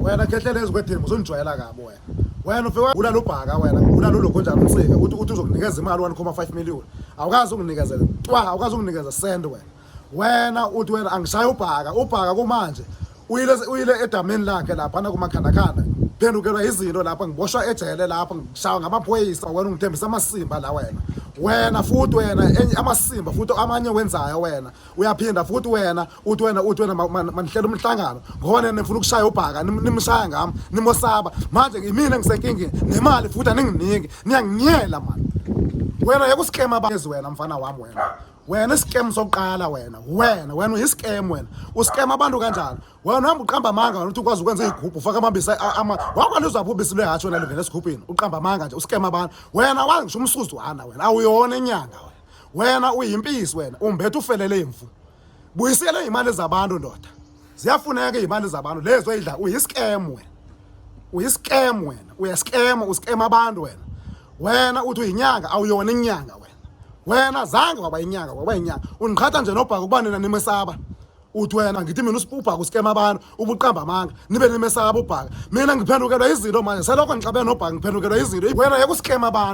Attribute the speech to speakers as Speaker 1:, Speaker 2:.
Speaker 1: Wena Khehlelezi kwedini uzonijwayela kabi wena. Wena ufike wabulala ubhaka wena, ubulala ulokho njalo unsika uthi uthi uzokunikeza imali 1.5 million. Awukazi ukunikezela. Twa awukazi ukunikeza send wena. Wena uthi wena angishaya ubhaka, ubhaka kumanje uyile uyile edameni lakhe lapha na kumakhandakhanda. Phendukelwa izinto lapha ngiboshwa ejele lapha ngishawa ngamaphoyisa wena ungithembisa amasimba la wena. Wena futhi wena enye amasimba futhi amanye wenzayo wena. Uyaphinda futhi wena uthi wena uthi wena manihlela umhlangano ngoba nina nifuna ukushaya ubhaka nimshaya ngami nimosaba manje imina ngisenkingeni nemali futhi aninginiki niyanginyela mani wena yeke usikema abezi wena mfana wami wena wena isikem sokuqala wena wena wena uyisikem wena usikema abantu kanjani wena uhamba uqamba amanga wena uthi ukwazi ukwenza iy'gubhu ufake amabisi ama wakwaluzwaphi ubisi lwehashi wena lungena esigubhini uqamba amanga nje usikema abantu wena wazi ngisho umsuzwana wena awuyona inyanga wena wena uyimpisi wena umbethe ufelele imvu buyisele imali zabantu ndoda ziyafuneka imali zabantu lezo idla uyiscam wena uyiscam wena uyascam uscam abantu wena wena uthi uyinyanga awuyona inyanga wena wena zange waba inyanga waba inyanga undiqhatha nje nobhaka ukuba nina nimesaba uthi wena ngithi mina ubhaka uskema abantu ubuqamba amanga nibe nimesaba ubhaka mina ngiphendukelwa izinto manje selokho ngixabene nobhaka ngiphendukelwa izinto wena yeke uskema abantu.